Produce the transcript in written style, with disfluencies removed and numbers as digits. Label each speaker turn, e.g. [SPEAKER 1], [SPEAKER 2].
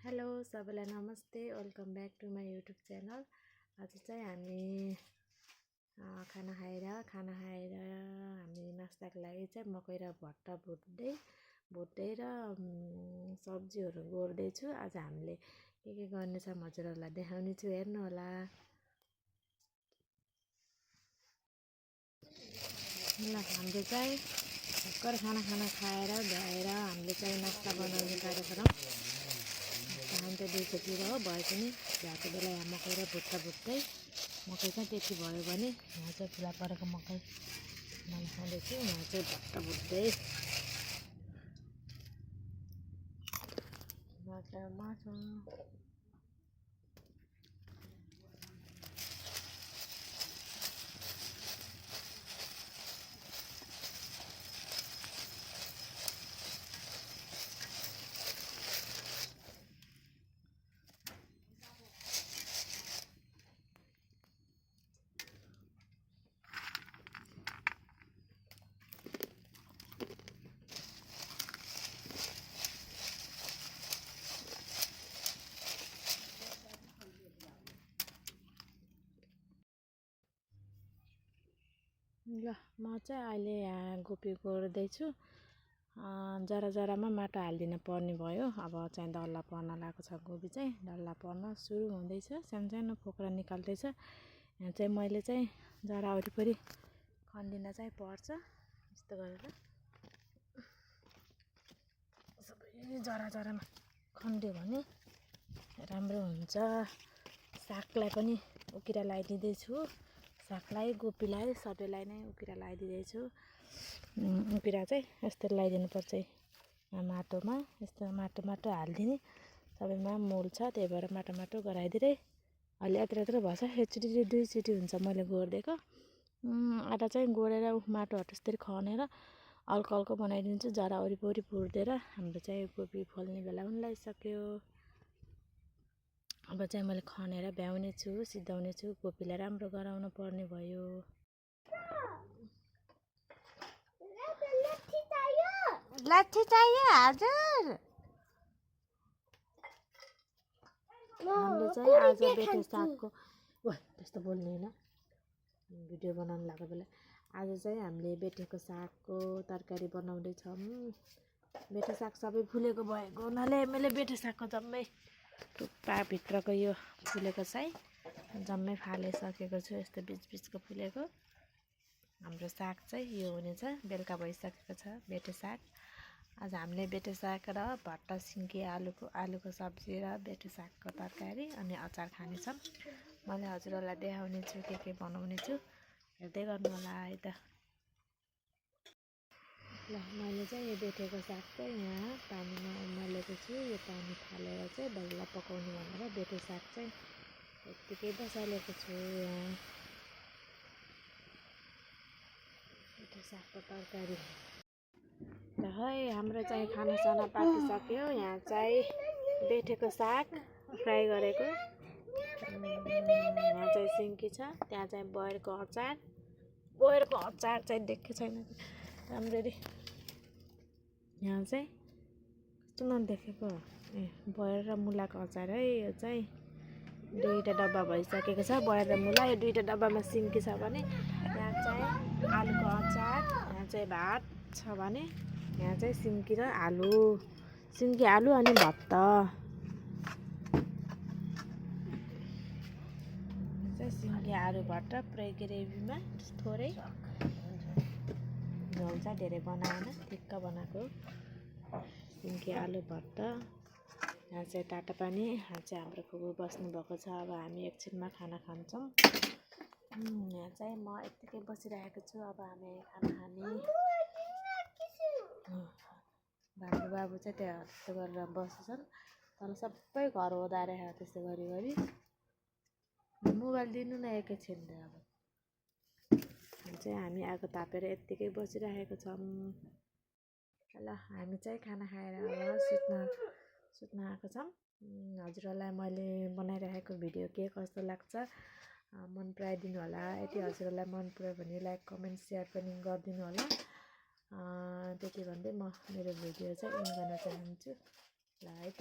[SPEAKER 1] Hello सबैलाई नमस्ते, welcome back to my YouTube channel. आज चाहिँ हामी खाना खाएर हामी नास्ताको लागि चाहिँ मकै र भट्टा भुट्दै र सब्जीहरू गोड्दैछु। आज हामीले के गर्नेछ म हजुरहरूलाई देखाउने छु, हेर्नु होला। ल हाम्रो चाहिँ भर्खर खाना खाएर भएर हामीले चाहिँ नास्ता बनाउने कार्यक्रम हामी त दिउँसोतिर हो भए पनि भ्याएको बेला यहाँ मकै र भुट्टा भुट्दै मकै चाहिँ त्यति भयो भने यहाँ चाहिँ फुला परेको मकै मैले खाँदैछु, यहाँ चाहिँ भट्टा भुट्दै माछा ल म चाहिँ अहिले यहाँ गोपी गोड्दैछु। जरामा माटो हालिदिन पर्ने भयो। अब चाहिँ डल्ला पर्न लागेको छ, गोबी चाहिँ डल्ला पर्न सुरु हुँदैछ, सानो पोखरा निकाल्दैछ। यहाँ चाहिँ मैले चाहिँ जरा वरिपरि खन्दिन चाहिँ पर्छ, यस्तो गरेर सबै जरामा खन्दियो भने राम्रो हुन्छ। सागलाई पनि उकिरा लगाइदिँदैछु, सागलाई गोपीलाई सबैलाई नै उकिरा लगाइदिँदैछु। उकिरा चाहिँ यस्तो लगाइदिनुपर्छ माटोमा, यस्तो माटो हालिदिने, सबैमा मोल छ, त्यही भएर माटो गराइदिँदै अहिले यत्रो भएछ। एकचोटि 2 हुन्छ मैले गोडिदिएको। आटा चाहिँ गोडेर माटोहरू त्यसरी खनेर अल्को बनाइदिन्छु। जरा वरिपरि पुर्दिएर हाम्रो चाहिँ गोपी फल्ने बेला पनि लगाइसक्यो। अब चाहिँ मैले खनेर भ्याउने छु, सिद्धाउने छु, गोपीलाई राम्रो गराउनु पर्ने भयो। लाठी चाहियो हजुर। हामीले चाहिँ आज बेटे सागको त्यस्तो बोल्ने होइन, भिडियो बनाउनु लागेको बेला। आज चाहिँ हामीले बेटेको सागको तरकारी बनाउँदैछौँ। बेटे साग सबै फुलेको भएको हुनाले मैले बेटे सागको जम्मै टुप्पाभित्रको यो फुलेको चाहिँ जम्मै फालिसकेको छु। यस्तो बिचको फुलेको हाम्रो साग चाहिँ यो हुनेछ। बेलुका भइसकेको छ बेटे साग। आज हामीले बेटे साग र भट्टा सिन्की आलुको सब्जी र बेटे सागको तरकारी अनि अचार खानेछौँ। मैले हजुरहरूलाई देखाउने छु के बनाउने छु, हेर्दै गर्नु होला है त। ल मैले चाहिँ यो बेटेको साग चाहिँ यहाँ पानीमा उमालेको छु। यो पानी फालेर चाहिँ डल्ला पकाउने भनेर बेटे साग चाहिँ यत्तिकै बसालेको छु। यहाँ बेटे सागको तरकारी त है हाम्रो चाहिँ खानासाना पाकिसक्यो। यहाँ चाहिँ बेटेको साग फ्राई गरेको, यहाँ चाहिँ सिन्की छ, त्यहाँ चाहिँ बयरको अचार चाहिँ देखेको छैन राम्ररी। यहाँ चाहिँ कस्तो नदेखेको बयर र मुलाको अचार है। यो चाहिँ 2टा डब्बा भइसकेको छ, बयर र मुला। यो 2टा डब्बामा सिन्की छ भने यहाँ चाहिँ आलुको अचार, यहाँ चाहिँ भात छ भने यहाँ चाहिँ सिन्की आलु अनि भट्टा चाहिँ सिन्की आलु भट्टा पुरै ग्रेभीमा थोरै झोल चाहिँ धेरै बनाएन, ठिक्क बनाएको सिन्की आलु भट्टा। यहाँ चाहिँ तातो पानी, यहाँ चाहिँ हाम्रो फुपू बस्नुभएको छ। अब हामी एकछिनमा खाना खान्छौँ। यहाँ चाहिँ म यत्तिकै बसिरहेको छु। अब हामी खाना खाने। भानु बाबु चाहिँ त्यहाँ त्यस्तो गरेर बसेछन्, तर सबै घर ओदारे त्यस्तो गरी मोबाइल दिनु न एकैछिन। अब चाहिँ हामी आगो तापेर यत्तिकै बसिरहेको छौँ। ल हामी चाहिँ खाना खाएर अब सुत्न आएको छौँ। हजुरहरूलाई मैले बनाइरहेको भिडियो के कस्तो लाग्छ मन पराइदिनु होला। यदि हजुरहरूलाई मन पऱ्यो भने लाइक कमेन्ट सेयर पनि गरिदिनु होला। त्यति भन्दै म मेरो भिडियो चाहिँ एन्ड गर्न चाहन्छु। ल है त।